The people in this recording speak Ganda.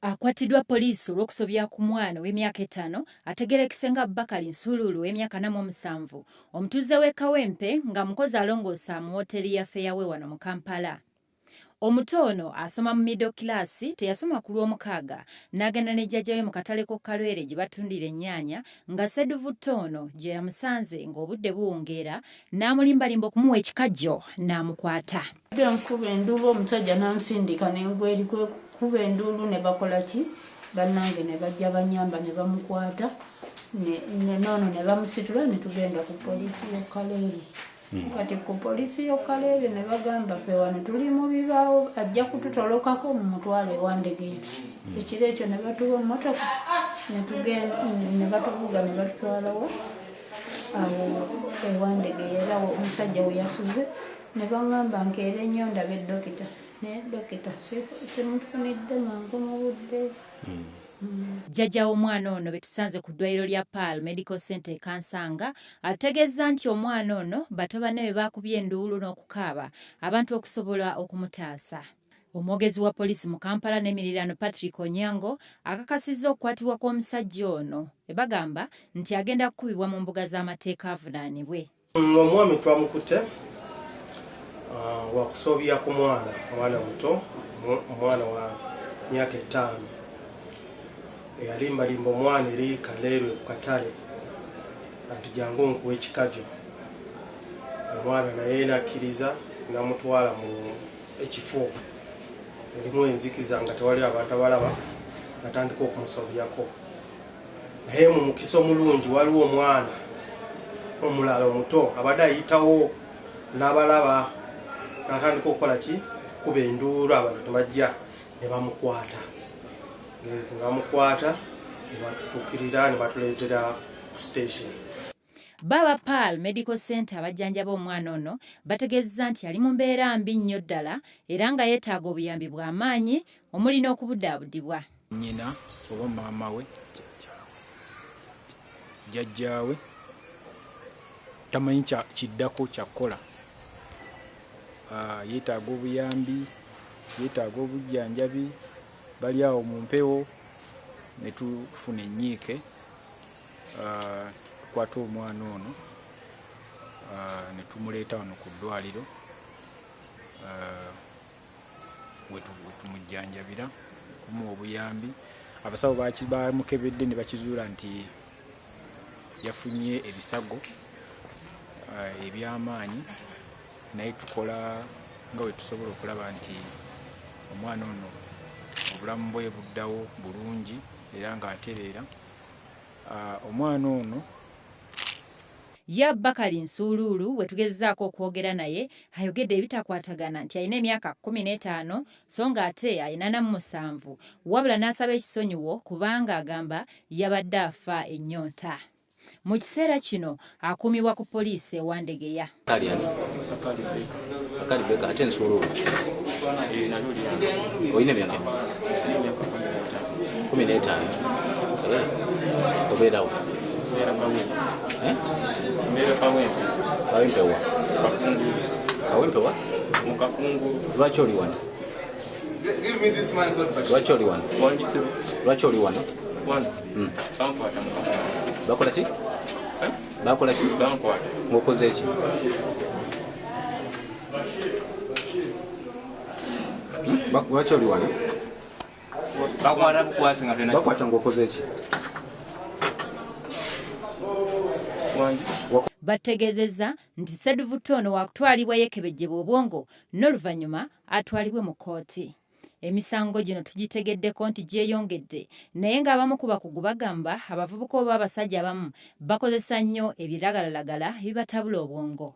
Akwattiddwa poliisi olw'okusobya ku mwana ow'emyaka etaano ategeerekese nga Bakali Nsuuluulu ow'emyaka 47, omutuuze w'e Kawempe nga mukozi alongoosa mu wooteeri ya Fairway wano mu Kampala. Omuto ono asoma mu middle class, teyasoma ku Lwomukaaga n'agenda ne jjajja we mu katale k'o Kalwere gye batundira ennyaanya nga sseduvutto ono gye yamusanze ng'obudde buwungeera n'amulimbalimba okumuwa ekikajjo n'amukwata. Nkuba enduulu omusajja n'ansindika ne ngwa eri, kwe kukuba enduulu ne bakola ki bannange ne bajja banyamba ne bamukwata noono ne bamusitula ne tugenda ku poliisi y'e Kaleerwe. Kati ku poliisi y'e Kaleerwe ne bagamba ffe wano tuli mu bibaawo, ajja kututolokako mu mutwalo e Wandegeya. Ekiro ekyo ne batuwa emmotoka ne batuvuga ne batutwalawo awo e Wandegeya, era omusajja we yasuze ne baŋŋamba nkeere nnyo ndabe dokita, naye dokita simufunidde mangu mu budde. Jjajja w'omwana ono be tusanze ku ddwaliro lya Pearl Medical Center e Kansanga ategeezza nti omwana ono bato banne be baakubye enduulu n'okukaaba abantu okusobola okumutaasa. Omwogezi wa poliisi mu Kampala n'emiriraano Patrick Onyango akakasizza okukwatibwa kw'omusajja ono bagamba nti agenda kukubibwa mu mbuga z'amateeka avunaanibwe. Omwami twamukutte wakusobya ku mwana, mwana muto, omwana wa myaka 5, eyalimbalimba omwana eri Kaleerwe ku katale anti jangu nkuwa ekikajjo. Omwana naye nakkiriza namutwala mu ekifo erimu enzikiza nga tewali abantu abalaba, natandika okumusobyako. Naye mu mukisa omulungi waliwo omwana omulala omuto abadde ayitawo n'abalaba, n'atandika okukola ki, kuba enduulu, abantu ne bajja ne bamukwata. Ne bamukwata ne batutuukirira ne batuleetera ku station. Baba Pearl Medical Center abajjanjaba omwana ono bategeezezza nti ali mu mbeera mbi nnyo ddala era nga yeetaaga obuyambi bw'amaanyi omuli n'okubudaabudibwa. Nnyina oba maama we, jjajjaawe tamanyi kiddako kyakukola. Yeetaaga obuyambi, yeetaaga obujjanjabi, bali awo mu mpewo ne tufuna ennyiike, tukwate omwana ono ne tumuleeta wano ku ddwaliro we tumujjanjabira kumuwa obuyambi. Abasawo bamukebedde ne bakizuula nti yafunye ebisago eby'amaanyi, naye tukola nga bwe tusobola okulaba nti omwana ono obulamu bwe buddawo bulungi era ng'atereera. Omwana ono ye Bakali Nsuuluulu we tugezezzaako okwogera naye ayogedde ebitakwatagana nti alina emyaka 15 so ng'ate alina 47, wabula n'asaba ekisonyiwo kubanga agamba yabadde afa ennyonta. Mu kiseera kino akuumibwa ku poliisi e Wandegeya. Akali Beka ate Nsuuluulu olina emyaka 15, obeerawo Kawempe wa? Kawempe wa? Lwaki oli wano? Lwaki oli wano? Lwaki oli wano? Bakola ki? Bakola ki? Ng'okoze ki? Lwaki oli wano? Bakwata ng'okoze ki? Bategeezezza nti sseduvutto ono wakutwalibwa yeekebejjebwa obwongo n'oluvannyuma atwalibwe mu kkooti. Emisango gino tugitegeddeko nti gyeyongedde, naye ng'abamu ku bakugu bagamba abavubuka oba abasajja abamu bakozesa nnyo ebiragalalagala ebibatabula obwongo.